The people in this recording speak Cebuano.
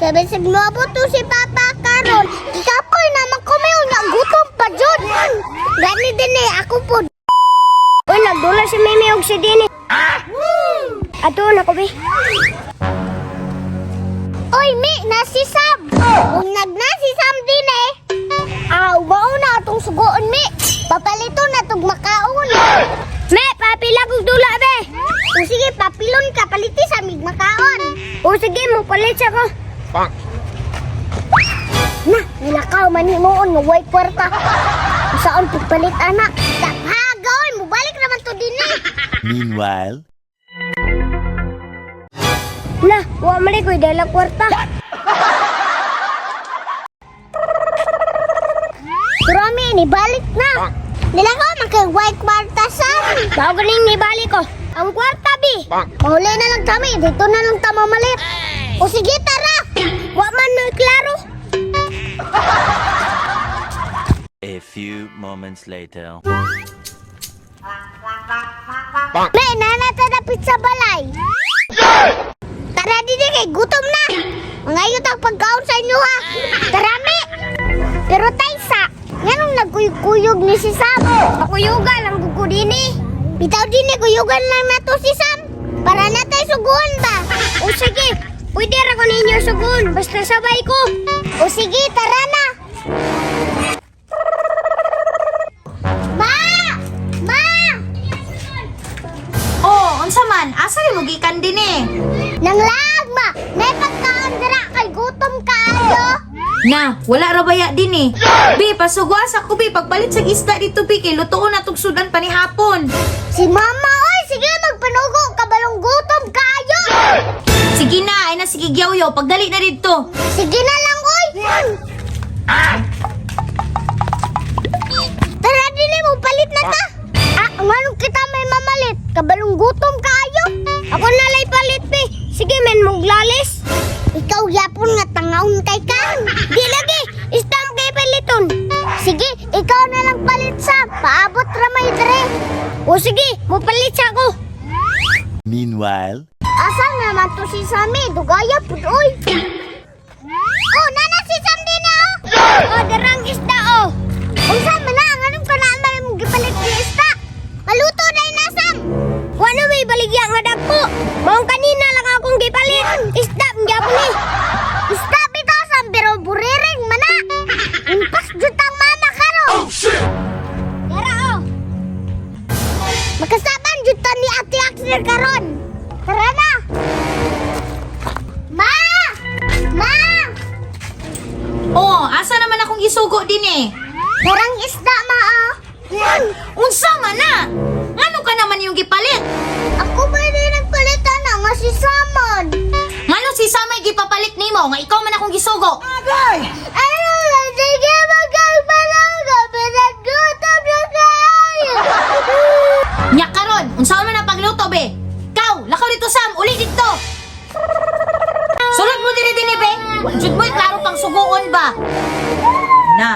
Kay bisag moabot to si Papa karon. Ikapoy naman ko may una gutom pa jud. Gani din eh ako po. Uy, nagdula si Mimi og si Dini. Ato na ko bi. Oy, Mi, nasi Sam. Kung nagnasi Sam din eh. Aw, mao na atong sugoon, Mi. Papalito na tog makaon. Me, papila kog dula be. O sige, papilon ka paliti sa mig makaon. O sige, mo palit siya ko. Bonk. Na, nilakaw man himuon nga way kwarta. Saan pagpalit ana? Hagaon, mubalik naman to din eh. Meanwhile, Na, wa man ko'y dalang kwarta. Pero ami, nibalik na. Nilakaw man kay way kwarta sam. Mao ganing nibalik ko. Ang kwarta bi. Bonk. Mahuli na lang kami, dito na lang ta mamalit. O sige, tara. Wa man no'y klaro. a few moments later. Bonk. May nanata dapit sa balay. Tara dili kay gutom na. Mangayot ang pagkaon sa inyo ha. Tara mi. Pero Taysa, nganong nagkuyog-kuyog ni si Sam? Makuyuga lang gud ko dinhi. Bitaw dinhi kuyugan lang nato si Sam. Para natay suguon ba? O sige, pwede ra ko ninyo suguon basta sabay ko. O sige, tara na. Ma! Ma! Oh, unsa man? Asa ni mo gikan din eh? Nanglaag ma! May pagkaon dira kay gutom kaayo. Na, wala ra baya din eh. Bi, pasugwa sa ko bi, pagpalit sa isda dito bi kay lutoon na tug sudan pa ni hapon. Si mama oy, sige magpanugo kabalong gutom kaayo. Sige na, ay na sige gyawyo, pagdali na didto. Sige na lang oy. Tara dili mo palit na ta. Ah, nganong kita may mamalit? Kabalong gutom kaayo. Ako na lay palit bi. Sige men muglalis. Ikaw yapon nga tangaon kay ka. Di lagi, istam kay paliton. Sige, ikaw na lang palit sa. Paabot ra may dre. O sige, mo palit sa ako. Meanwhile, Asa naman to si Sammy? Dugaya pud oy. Oh, nana si Sam din na. Oh, oh darang isda oh. Unsa man na nganong kana man imong gipalit ni isda? Maluto na na Sam. Wa na may baligya nga dagko. Maong kanina lang akong gipalit. Isda gyapon ni. Isda bitaw Sam pero buriring man na. Impas jud tang mama karon. Oh shit. Dara oh. Makasaban jud ta ni Ate Axel karon. Tara na. Ma! Ma! Oh, asa naman akong isugo din eh? Darang isda ma ah. Unsa man na? Ngano ka naman yung gipalit? Ako ba din nagpalit ana nga si Samon? Ngano si Samay gipapalit nimo nga ikaw man akong gisugo? Ano na sige magkagpalaga pinagutom na kayo. Nya karon, unsa man ang pagluto be? Kaw, lakaw dito Sam, uli dito. Sulod mo diri dinhi be. Wa jud mo klaro pang suguon ba? Na.